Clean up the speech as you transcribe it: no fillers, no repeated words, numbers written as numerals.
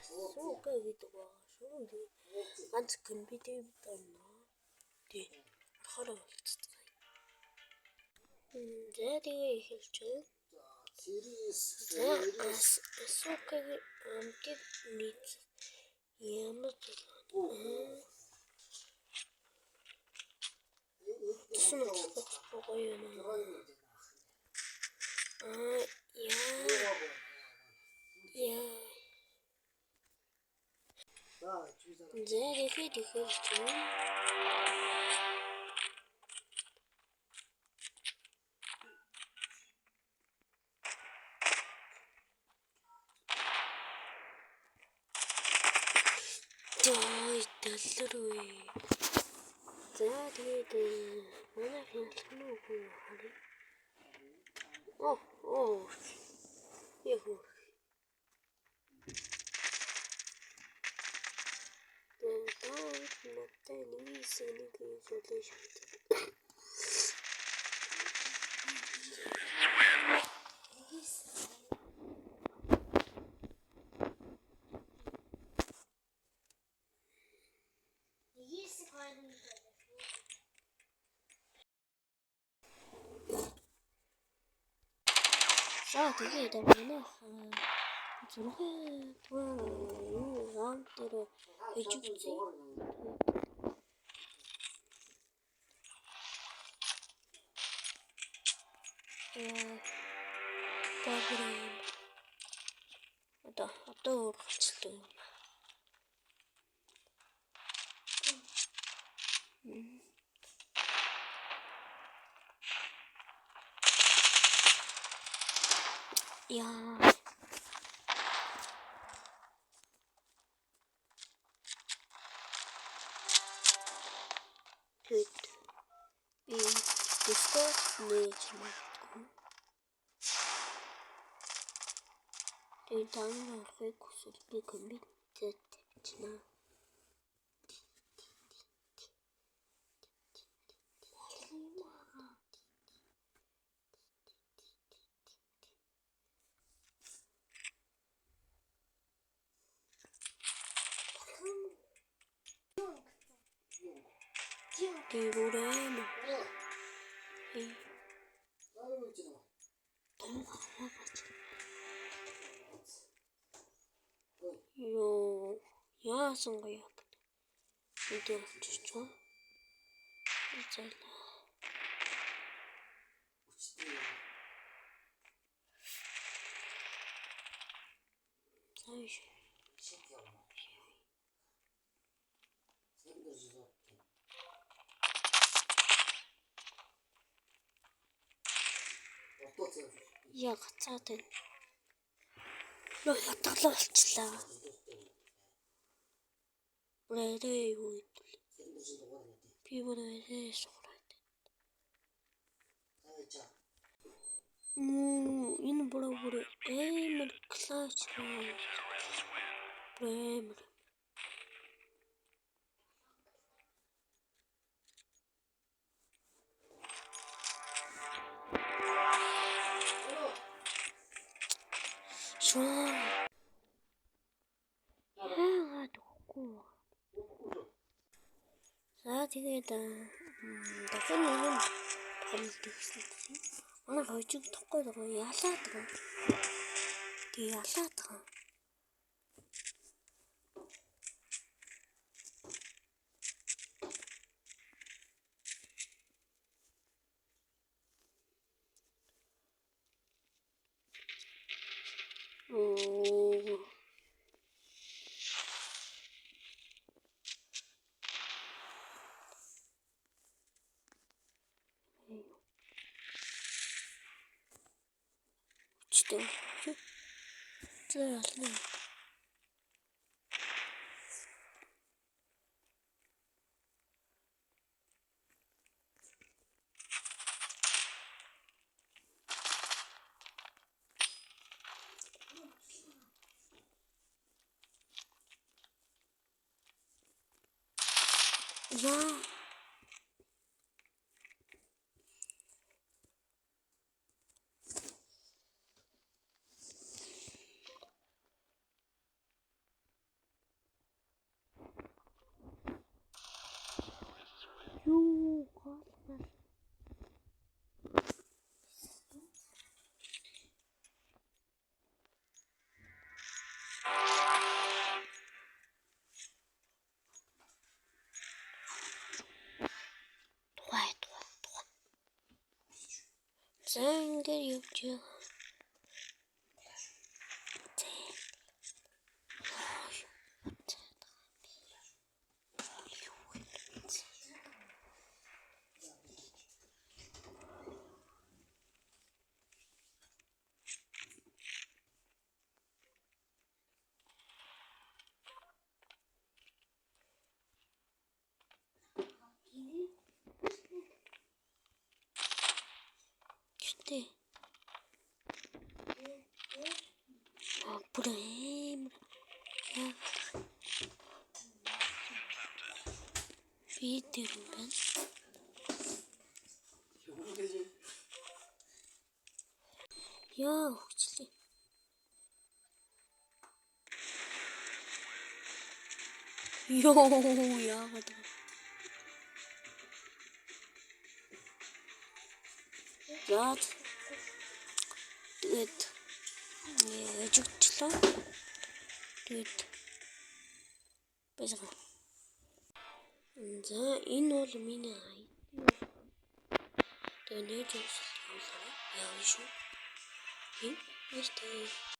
Asuka гэдэг байгаа шүү. Тэгээд ганц компьютер дорно. Тэгээд орохоор болцсон. За тэгээ эхэлж байна. За Асукагийн амтыг нийт ямар зүйл тусан гоё юм аа. Яа. Яа. За тэгэхээр эхэлж байна. Доллар үе. За тэгээд манай хяналтан уу харъя. Оо оо. Яг уу. Тэгээд надтай нэг хэсэг нэг зүйлээ шатдаг. За тэгээд манай 6 дугаар юу раунд дээр хожигдсон. Яа. Одоо өөр голчлоо юм. Яа. Тэгээд би Discord нээж магадгүй. Тэгээд та нар орохыг хүсвэл би компьютер тавьчихна. Тэгээд бүр амар. Том хаваач. Йоо, яасан гоё яг. Энд болчихсон. Зайлаа. Цааш. Яа гацаад байна. Нөө хатгалаа болчлаа. Бүр арай юу гэдэг. Би бүр арай суураад. Энэ бүр амар клач. Бүр амар. Шоо. Яагаад өгөхгүй. За тэгээд дахин нэгэн тоглолт ихсэн. Манай хожигдохгүй байгаа ялаад байгаа. Тэг ялаад байгаа. Оо. Хүчтэй. За ялна. Яа. Гэтэ бүр амар би тэр юм байна. Яа хөгчлээ. Йоо яагаад вэ? За тэгээд ажигдлаа. Тэгээд байсан. За энэ бол миний ID. Тэгээд нээж явуулаа. Яа шүү. Баяртай.